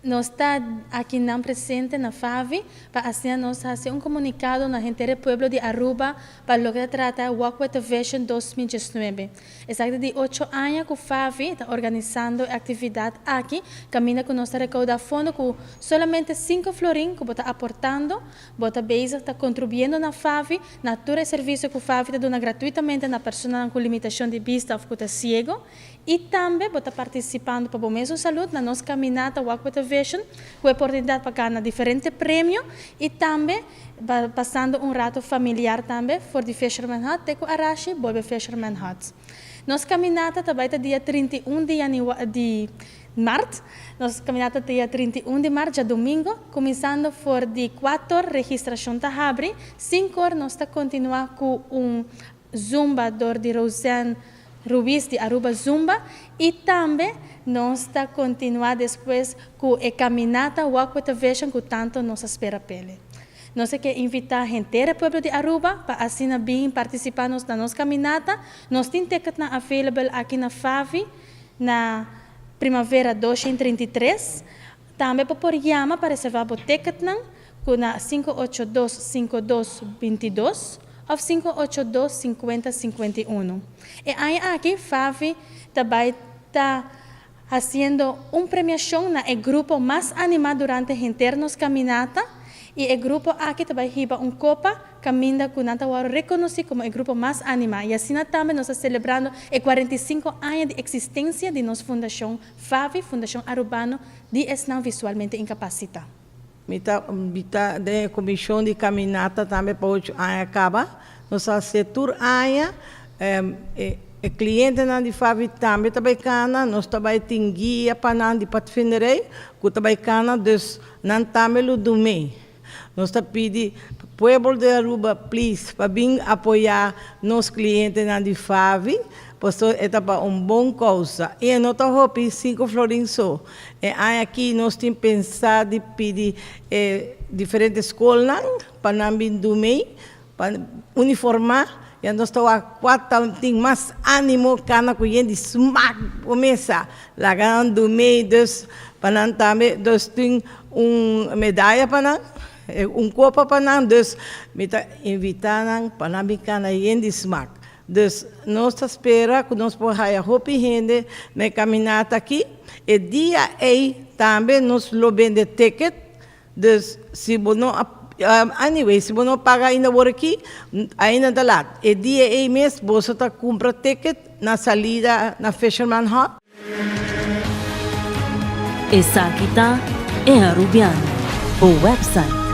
Nos ta akinan presente na FAVI pa asina nos haci un comunicado na henter e pueblo di Aruba pa loke ta trata Walk with a Vision 2019. Esaki ta di ocho aña cu FAVI ta organisando e actividad aki caminda cu nos ta recauda fondo cu solamente cinco florin cu bo ta aportando, bo ta bezig ta contribuiendo na FAVI na tur e servicio cu FAVI ta duna gratuitamente na personanan cu limitacion di bista of cu ta ciego. I tambe bo ta partisipando pa bo mesun salud na nos caminata Walk with a Vision cu e oportunidad pa gana diferente premio y tambe pasando un rato familiar tambe for di Fisherman Hut te cu Arashi bolbe Fisherman Hut. Nos caminata ta bay ta dia 31 di di maart. Nos caminata ta dia 31 di maart djadomingo cuminsando for di cuator registracion ta habri, cincor nos ta continua cu un Zumba dor di Roseanne Ruiz di Aruba Zumba y tambe nos ta continua despues cu e caminata Walk with a Vision cu tanto nos a spera pele. Nos a ke invita henter e pueblo di Aruba pa asina bin participa nos na nos caminata. Nos tin ticketnan available aki na Favi na Primavera 233. Tambe bo por yama pa reserva bo ticketnan cu na 582 52 22 of 582 50 51. E aña aki Favi ta bay ta haciendo un premiacion na e grupo mas anima durante henter nos caminata y e grupo aki ta bay hiba un copa caminda cu nan ta worde reconoci como e grupo mas anima y asina tambe nos ta celebrando e 45 aña di existencia di nos fundacion Favi, Fundacion Arubano di Esnan Visualmente Incapacita. Mi ta bita den e komishon di kaminata tambe pa ocho aña kaba. Nos a hasié tur aña. E klientenan di Favi tambe ta bai kana. Nos ta bai tin guia pa nan di patfinderij ku ta bai kana, dus nan tambe lo dum'é. Nos ta pidi pueblo di Aruba please pa bin apoya nos clientenan di Favi pasobra e ta pa un bon causa y e no ta hopi cinco florin so. E aña aki nos tin pensa di pidi e diferente scolnan pa nan bin dumey pa uniforma ya nos ta wak cua ta tin mas animo cana cu yen di smaak bo mesa laga nan dumey dus pa nan tambe dus tin un medaya pa nan un copa pa nan dus mi ta invita nan pa nan bin cana yen di smaak dus nos ta spera cu nos por haya hopi hende na e caminata aki e dia ey tambe nos lo bende ticket. Dus si bo no a anyway si bo no paga ainda awor aki ainda ta lat. E dia ei mes boso ta kumpra ticket na salida na Fisherman Hut. Esaki ta E Arubiano, bo website.